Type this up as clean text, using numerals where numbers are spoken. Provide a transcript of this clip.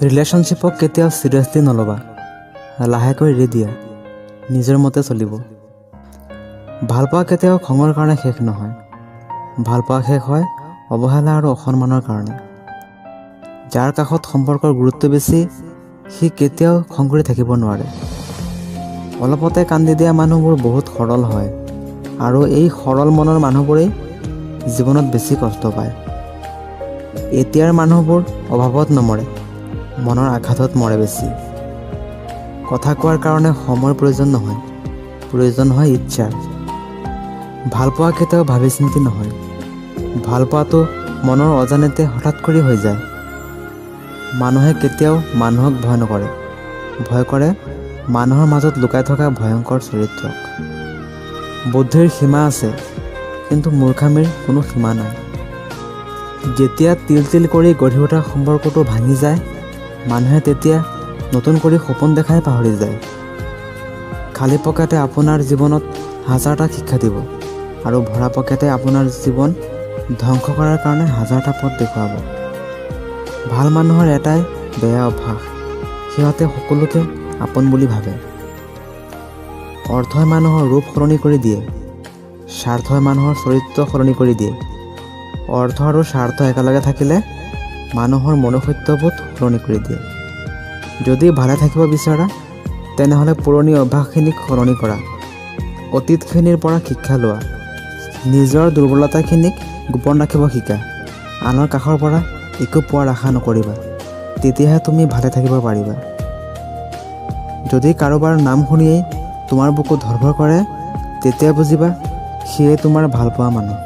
ৰিলেশ্যনশ্বিপক কেতিয়াও চিৰিয়াছলি নল'বা, লাহেকৈ এৰি দিয়া, নিজৰ মতে চলিব। ভালপোৱা কেতিয়াও খঙৰ কাৰণে শেষ নহয়, ভালপোৱা শেষ হয় অৱহেলা আৰু অসন্মানৰ কাৰণে। যাৰ কাষত সম্পৰ্কৰ গুৰুত্ব বেছি, সি কেতিয়াও খং কৰি থাকিব নোৱাৰে। অলপতে কান্দি দিয়া মানুহবোৰ বহুত সৰল হয় আৰু এই সৰল মনৰ মানুহবোৰেই জীৱনত বেছি কষ্ট পায়। এতিয়াৰ মানুহবোৰ অভাৱত নমৰে, মনৰ আঘাতত মৰে বেছি। কথা কোৱাৰ কাৰণে সময়ৰ প্ৰয়োজন নহয়, প্ৰয়োজন হয় ইচ্ছাৰ। ভালপোৱা কেতিয়াও ভাবি চিন্তি নহয়, ভালপোৱাটো মনৰ অজানিতে হঠাৎ কৰি হৈ যায়। মানুহে কেতিয়াও মানুহক ভয় নকৰে, ভয় কৰে মানুহৰ মাজত লুকাই থকা ভয়ংকৰ চৰিত্ৰক। বুদ্ধিৰ সীমা আছে, কিন্তু মূৰ্খামিৰ কোনো সীমা নাই। যেতিয়া তিল তিল কৰি গঢ়ি উঠা সম্পৰ্কটো ভাঙি যায়, মানুহে তেতিয়া নতুন কৰি সপোন দেখাই পাহৰি যায়। খালী পকেটে আপোনাৰ জীৱনত হাজাৰটা শিক্ষা দিব আৰু ভৰা পকেটে আপোনাৰ জীৱন ধ্বংস কৰাৰ কাৰণে হাজাৰটা পথ দেখুৱাব। ভাল মানুহৰ এটাই বেয়া অভ্যাস, সিহঁতে সকলোকে আপোন বুলি ভাবে। অৰ্থই মানুহৰ ৰূপ সলনি কৰি দিয়ে, স্বাৰ্থই মানুহৰ চৰিত্ৰ সলনি কৰি দিয়ে। অৰ্থ আৰু স্বাৰ্থ একেলগে থাকিলে মানুহৰ মনুষ্যত্ববোধ সলনি কৰি দিয়ে। যদি ভালে থাকিব বিচৰা, তেনেহ'লে পুৰণি অভ্যাসখিনিক সলনি কৰা, অতীতখিনিৰ পৰা শিক্ষা লোৱা, নিজৰ দুৰ্বলতাখিনিক গোপন ৰাখিব শিকা, আনৰ কাষৰ পৰা একো পোৱাৰ আশা নকৰিবা, তেতিয়াহে তুমি ভালে থাকিব পাৰিবা। যদি কাৰোবাৰ নাম শুনিয়েই তোমাৰ বুকু ধৰফৰ কৰে, তেতিয়া বুজিবা সিয়ে তোমাৰ ভালপোৱা মানুহ।